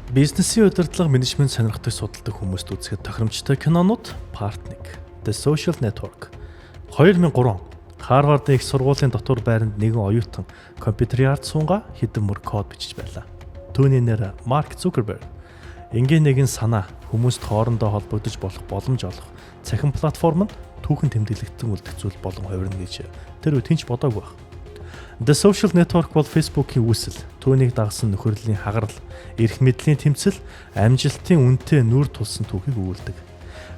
Бизнесийн удирдлага, менежмент сонирхдаг, судалдаг хүмүүст үзэхэд тохиромжтой кинонууд Part 1. The Social Network. 2003 он. Харвардын их сургуулийн дотор байранд нэгэн оюутан компьютерийн ард суугаа хэдэн мөр код бичиж байлаа. Түүний нэр Марк Цукерберг. Энгийн нэгэн санаа хүмүүст хоорондоо холбогдож болох боломж олох цахим платформ нь түүхэн тэмдэглэгдсэн үлдэх зүйл болон хувирна гэж тэр үед хэн ч бодоогүй байх. The Social Network бол Facebook-ийн үүсэл, түүнийг дагасан нөхөрлөлийн хагарал, эрх мэдлийн тэмцэл, амжилтын үнэтэй нүүр тулсан түүхийг өгүүлдэг.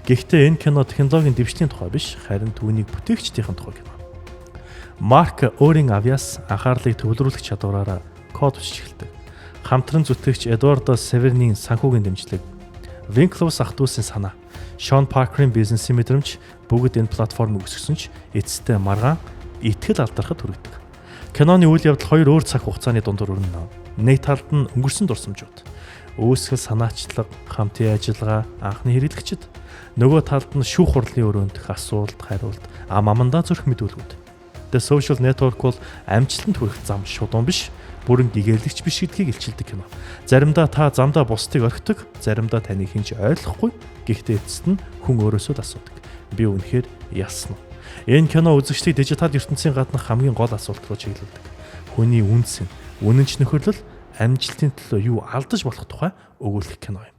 Гэхдээ энэ кино технологийн дэвшлийн тухай биш, харин түүнийг бүтээгчдийн тухай кино. Марк өөрийн авьяас, анхаарлыг төвлөрүүлэх чадвараараа код бичиж эхэлдэг. Хамтран зүтгэгч Эдуардо Севернийн санхүүгийн дэмжлэг, Winklevoss ах дүүсийн санаа, Шон Паркерын бизнесийн мэдрэмж бүгд энэ платформыг өсгөсөн ч эцэстээ маргаан итгэл алдархад хүргэдэг. Киноны үйл явдал хоёр өөр цаг хугацааны дундуур өрнө. Нэг талд нь өнгөрсөн дурсамжууд, үүсгэл санаачлага, хамтын ажиллагаа, анхны хэрэглэгчид. Нөгөө талд нь шүүх хурлын өрөөнд асуулт, хариулт, ам амандаа зүрх мэдүүлгүүд. The Social Network бол амжилтанд хүрэх зам шулуун биш, бүрэн гэгээлэгч биш гэдгийг илчилдэг кино. Заримдаа та замдаа бусдыг орхидог, заримдаа таныг хэн ч ойлгохгүй. Гэхдээ эцэст нь хүн өөрөөсөө л асуудаг. Би үнэхээр ялсан уу? Энэ кино үзэгчдийг дижитал ертөнцийн гаднах хамгийн гол асуулт руу чиглүүлдэг. Хүний үнс, үнэнч нөхөрлөл, амжилтын төлөө юу алдаж болох тухай өгүүлэх кино юм.